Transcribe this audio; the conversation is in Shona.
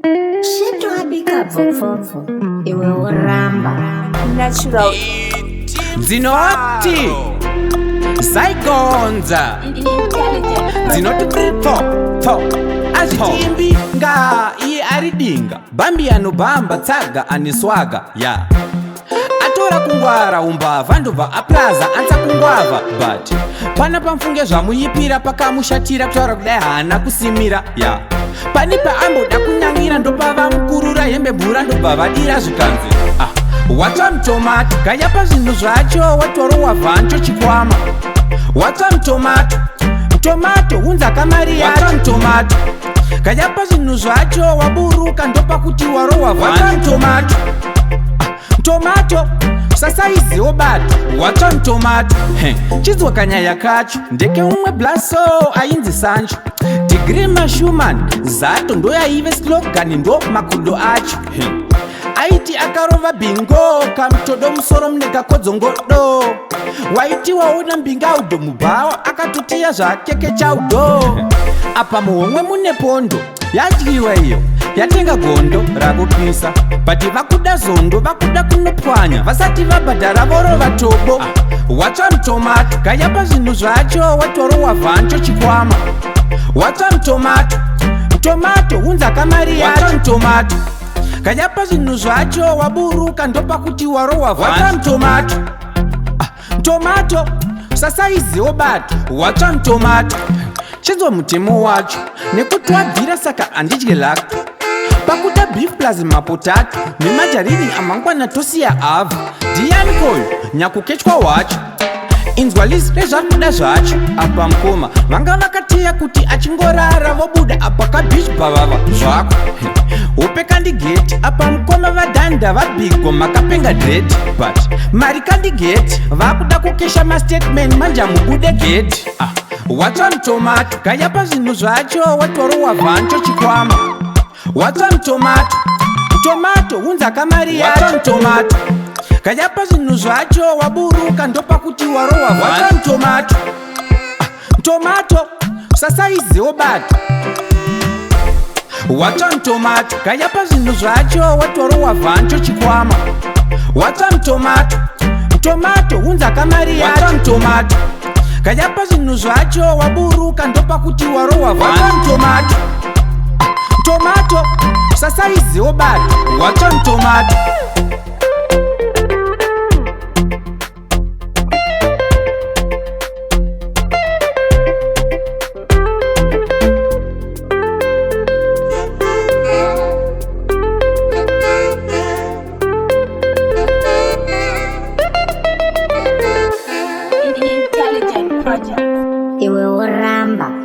Shito abika bvopfopfo iwe woramba. Natural. Dzinoti zaigonza, dzinoti pfo pfo, azvitimbi nga iye ari dinga bhambi anobhamba tsaga aneswaga ya atora kungwara umbavha ndobva aplaza ansa kungwavha, but pana pamfunge zvamuyipira pakamushatira kutaura kudai haana kusimira ya pane paamboda kunyangira ndopava mukurura hembe mvura ndobva vadira zvikanzi ah, watsva mutomato gaya pazvinhu zvacho watoro wavhancho chikwama watsva mutomato mutomato hunza kamari yacho mutomato gaya pazvinhu zvacho waburuka ndopakuti warowa watsva mutomato tomato sasaiziwo bato watsva mutomato. Chinzwa kanyaya kacho ndeke umwe blaso ainzi Sancho dhigiri mashuman zato ndoyaive slogan ndo makudo acho. Aiti akarova bingo kamutodo musoro mune kakodzongodo waiti waona mbingaudo mubhawa akatotiya zvake kechaudo apa muhomwe mune pondo yadyiwa iyo yatenga gondo rakupisa, but vakuda zondo vakuda kunopwanya vasati vabhadhara vorova tobo. Ah, watsva mutomato gaya pazvinhu zvacho watoro wavhancho chikwama watsva mutomato mutomato hunza kamari yacho mutomato gaya pazvinhu zvacho waburuka ndopakuti warowa watsva mutomato tomato sasaiziwo bato watsva mutomato. Chinzwa mutemo wacho nekuti wabvira saka handidye lako pakuda beef plus mapotato nemajarini amangwana tosiya avha ndiani koyo nyakukechwa wacho inzwa list rezvari kuda zvacho apa mukoma vanga vakateya kuti achingorara vobuda apa kabeach bhavava zvako hope kandigeti apa mukoma vadhanda vabhigwa makapenga dread but mari kandigeti vakuda kukesha mastatement manje mubude geti. Ah, watsva mutomato gaya pazvinhu zvacho watoro wavhancho chikwama watsva mutomato mutomato hunza kamari yacho mutomato gaya pazvinhu zvacho waburuka ndopakuti warowa watsva mutomato tomato sasaiziwo bato watsva mutomato gaya pazvinhu zvacho watoro wavhancho chikwama watsva mutomato mutomato hunza kamari yacho mutomato gaya pazvinhu zvacho waburuka ndopakuti warowa watsva mutomato tomato sasaiziwo bato watsva mutomato. Intelligent Project. Iwe woramba.